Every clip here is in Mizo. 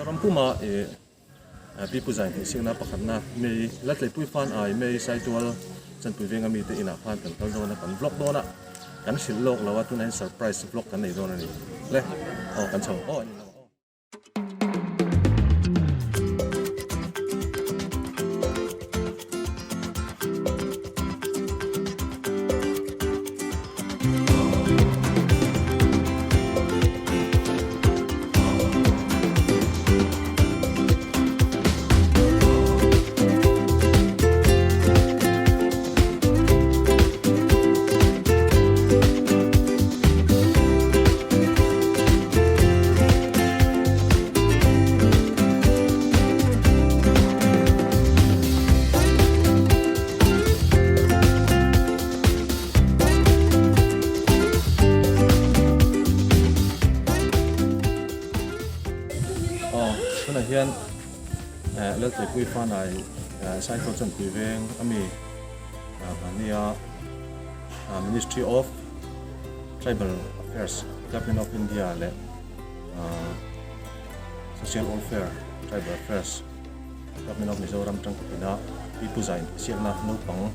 Mizoram puma ih Pi Pu Zain tihsiakna pakhatna May Laltleipui Fan ai May Saitual Chanpui Venga mite inah khan kan kal dawn a, kan vlog dawn a, kan hrilh lawk lo a, tunah hian surprise vlog kan nei dawn a ni. Le aw kan chho aw an inlo aw. Aw tunah hian eh Laltleipui Fanai eh Saikhaw Chanpui veng ami mahnia Ministry of Tribal Affairs Government of India leh Social Welfare Tribal Affairs Government of Mizoram tangkawpina Pi Pu Zain siakna naupang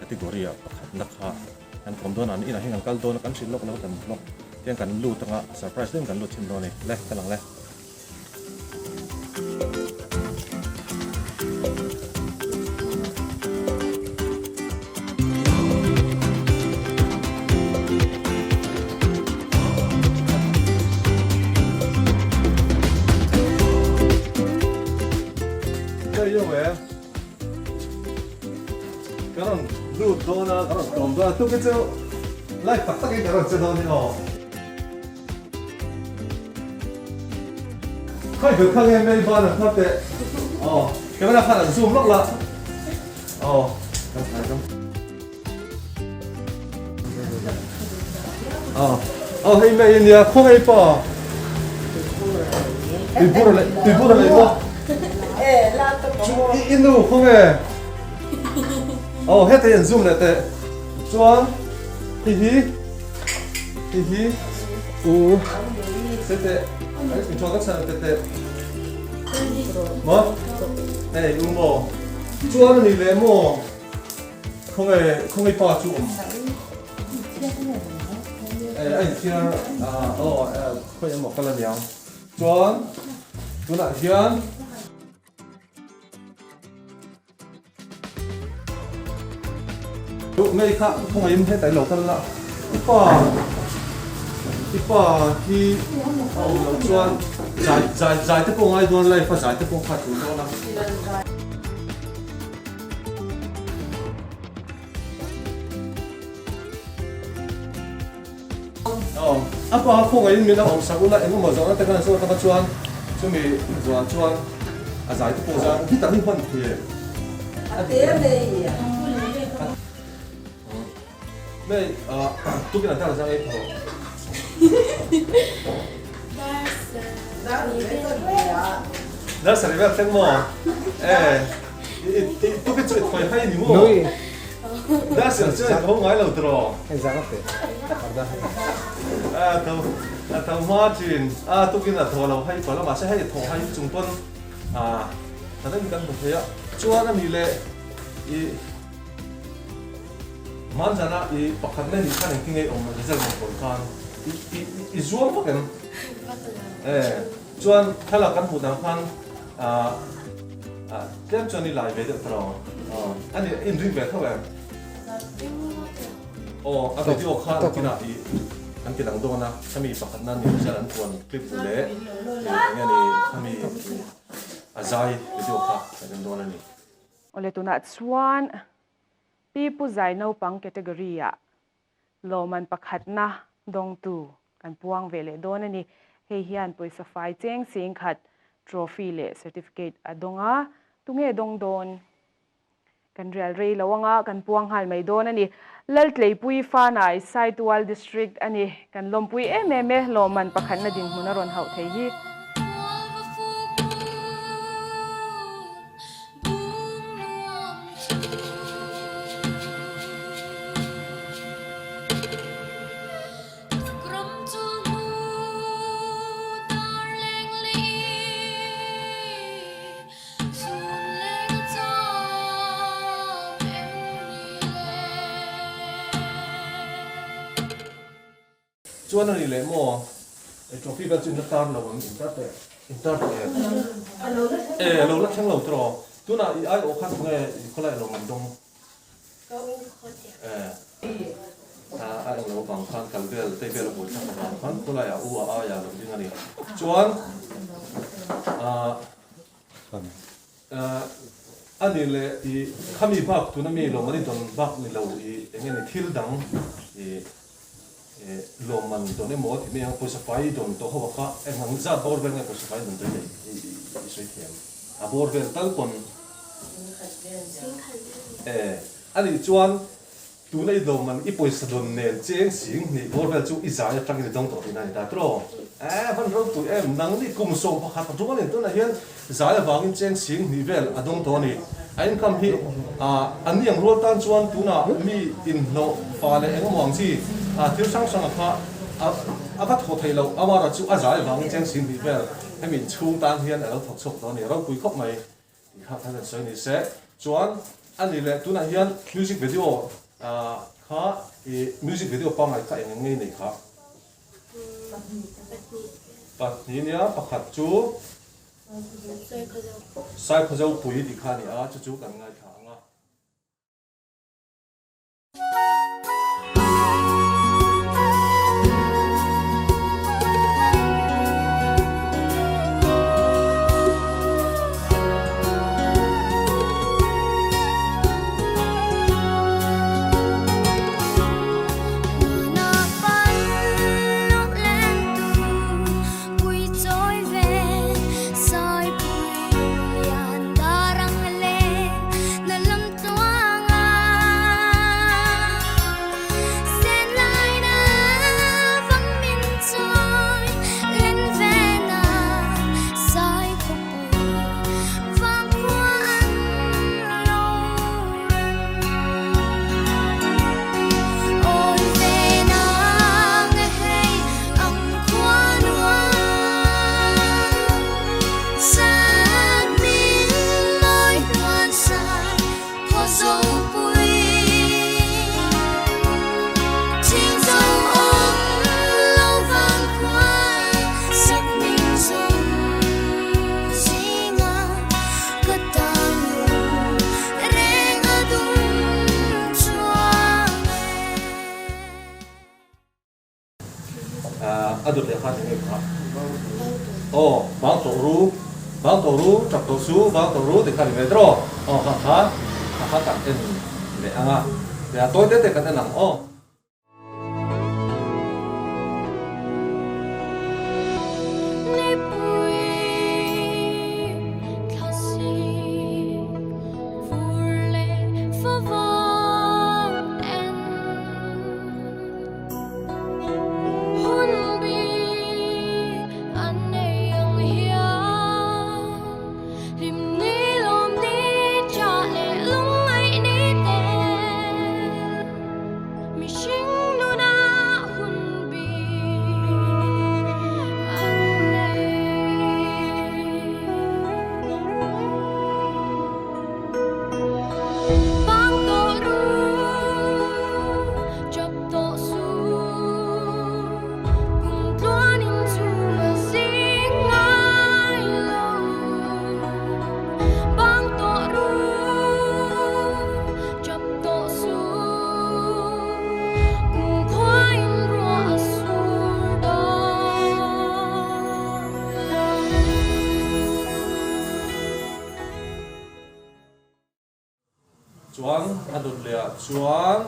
category ah pakhatna kha kan kawm dawn a an inah hian kan kal dawn a kan hrilh lawk lo kan vlog tiang kan lut anga surprise deuhin kan lut thin dawn a ni le ka lang le. Ka rawn lut dawn a, ka rawn tawm dawn a, tukin chu live tak takin ka rawn che dawn ni aw. Khawi ber kha nge Mary ban an hmar teh. Aw, camera khan an zoom lawk la. Aw, kan thlai dam. Aw, aw hei mei ania, khaw hei pa. Tuibur leh, tuibur leh maw. Chu i i nu khaw nge. Aw, hetah hi an zoom leh teh. Chuan hei hi hei hi u se teh in thaw ka chhan te teh maw hei u maw chuan ani leh maw khawnge khawnge pa chu awm eh a inthiar ah aw khawi emaw kal aniang chuan tunah hian. Ngei kha khawngaihin hetah ilo kal la, i pa i pa hi a awm loh chuan zai zai zai te pawh ngai dawn life a zai te pawh kha a tul dawn a. Aw, a pa khawngaihin min a awm sak ula engemaw zawhna te khan zawt anga chuan chumi zawhah chuan a zai te pawh zan hi tak hi hman thei e. A te mai a. Mei, tukin an tar zang ei tho. Dar sarih vel thleng maw? E, tukin chu i thawi hai ni maw? Dar sarih chuan i tho ngai lo tiraw? A tho, a tho hma thin. A tukin a thaw lo hai palh a, mahse hei i thaw hai chung pawn a tha deuhin kan hmu thei a. Chuan a nih leh i Hmanzana i pakhat na nih khan engtin nge i awm result rawn tawn khan i i i zuam vak em? E chuan thlalak kan hmuh dang khan ah ah tlem chuan i lai ve deuh ta lo aw a ni in ring ve tho em? Aw a video kha an kinah i an ti lang dawn a khami pakhat na ni result an puan clip leh eng nge ni khami a zai video kha kan en dawn a ni. Awle tunah chuan Pi Pu Zai naupang category-ah lawmman pakhatna dawngtu kan puang ve leh dawn a ni. Hei hian pawisa fai cheng sing khat trophy leh certificate a dawng a, tunge dawng dawn? Kan rial rei lo anga kan puang nghal mai dawn a ni. Laltleipui Fanai Saitual District a ni. Kan lawmpui em em e, lawmman pakhatna dinhmun a rawn hauh thei hi. Chuan a ni leh maw? E trophy vel chu in la tar lo ang, in tar teh, in tar teh em? E lo la thleng lo tiraw? Tunah i aiawh kha tunge i khawlai lo man dawng? E a eng lo vang khan kal vel tei vel a buai thlak avang khan khawlaiah u a aia lo ding a ni. Chuan ah A ni leh i khami bak tuna mi lawmman i dawn bak ni lo i eng nge ni thil dang i lawmman dawn emaw tih mai ang pawisa fai i dawn tawh ho a kha eng ang zat bawr vel nge pawisa fai i dawn tawh i i sawi thiam a bawr vel tal pawn e a nih chuan Tuna i lawmman i pawisa dawn nen cheng sing hnih bawr vel chu i zai atangin i dawng tawh tihna a ni ta tiraw? Eeh van ropui em, nang nih kum 11 a tum a ni tunah hian zai avangin cheng sing hnih vel a dawng tawh a ni. A income hi a ni ang rual tan chuan tunah mi inhlawh fa leh eng emaw ang chi thil hrang hrang a kha a va thawh theih loh amara chu a zai avangin cheng sing hnih vel hemi inchhung tan hian a lo thawk chhuak tawh a ni ropui khawp mai. Tih kha khan an sawi ni se. Chuan a ni leh tunah hian music video kha i music video pangngai kha eng eng nge i neih kha? Pahnih nia pakhat chu Saikhawzopui tih kha a ni a, chu chu kan ngaithla ang a. A dawt leh khan enge kha? Aw, bang tawh ru, bang tawh ru, tap tawh su, bang tawh ru tih kha ni ve tiraw? Aw, kha kha, kha kha kan en leh ang a, tia tawi te te kan en ang aw. Chuan a dawt leh ah chuan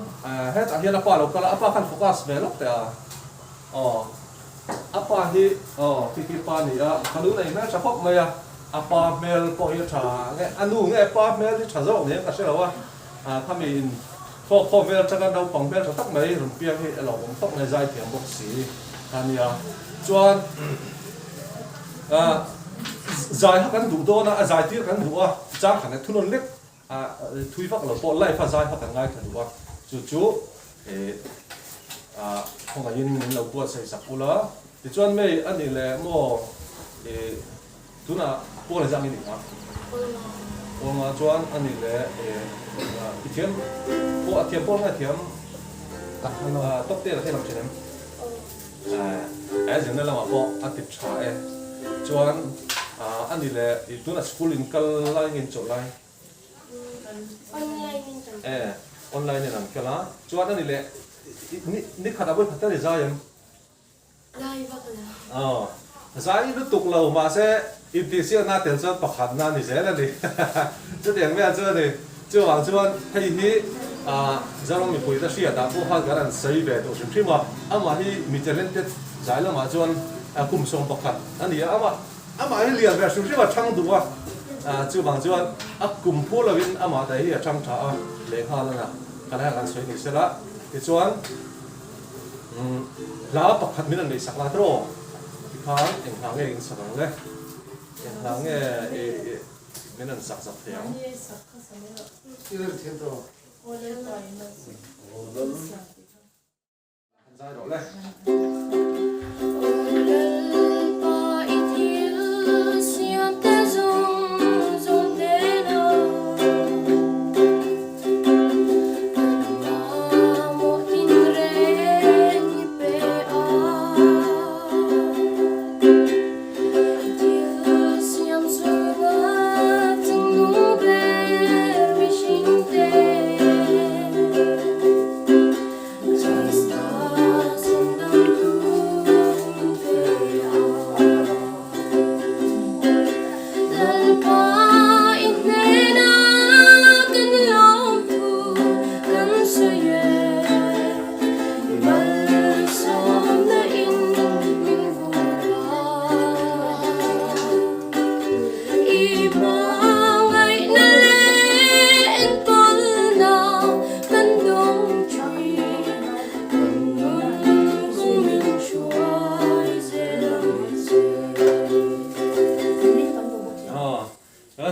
hetah hian a pa lo kal a, a pa khan focus ve lawk teh a, aw a pa hi aw khi khi pa ni a, ka lu nei hmel tha khawp mai a, a pa hmel pawh hi a tha nge a nu nge pa hmel hi tha zawk ni ang ka hre lo a, khami in thawk khawm vel atanga naupang hmel tha tak mai rawn piang hi a lo awm khawp mai zai thiam bawk si a nia, chuan zai kha kan duh dawn a, a zai tir kan duh a, chang khat leh thunawn lek. A thui vak lo pawh live a zai kha kan ngaithla duh a, chu chu a khawngaihin min lo buatsaih sak ula. Tichuan May a ni leh maw i tunah Paul a zang i nih kha? Paul nga chuan a ni leh i thiam pawh a thiam Paul nga thiam top te la thei lam thin em? Eh zirna lamah pawh a ti tha e. Chuan a ni leh i tunah school in kal lai nge in chawlh lai? Online in kan kal. Eh online in an kal a. Chuan a ni leh ni khat ah vawikhat tal i zai em? Zai vak lo. Aw zai lutuk lo mahse intihsiakna tel chuan pakhatna a ni zel a ni. Chutiang vel chu a ni. Chuvang chuan hei hi Zoram mipuite hriatah pawh khan kan han sawi ve duh hrim hrim a, amah hi mi talented zai lamah chuan kum 11 a ni a, amah amah hi lian ve hrim hrim a thang duh a, chuvang chuan a kum phu lovin amah te hi a thang tha a lehnghal a na, kan hei kan sawi ni sela tichuan hla pakhat min rawn neihsak la tiraw tikhan eng hla nge in sak ang le, eng hla nge i. Min an sak zak thei ang. Zai rawh le.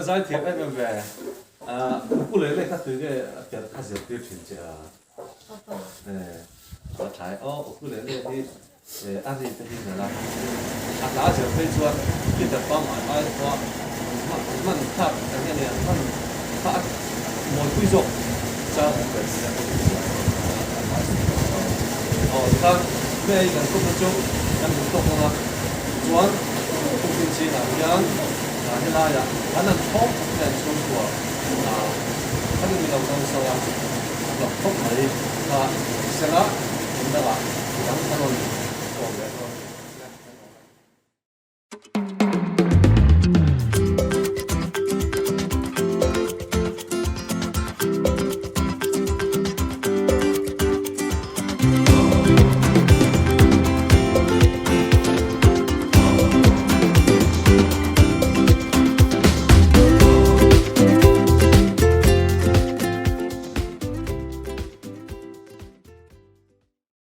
Zaithiam em em ve. Ukulele kha tui nge a perh kha zirtir thin che a. A tha e aw ukulele hi a ri te hi nalh a, a hla zir phei chuan guitar pangngai ai pawha hman thlak ang hian an hman kha a mawipui zawk chang an ber tih a pawh hi a hla zir phei chuan aw tikhan hei kan khawpna chu kan duh tawk ang a chuan khumtin zingah hian helaiah an han thawm khawp mai an chhungkua kha ni lo dang so a. A hlawk khawp mai kha sela in dangah midang kan rawn kawm leh dawn.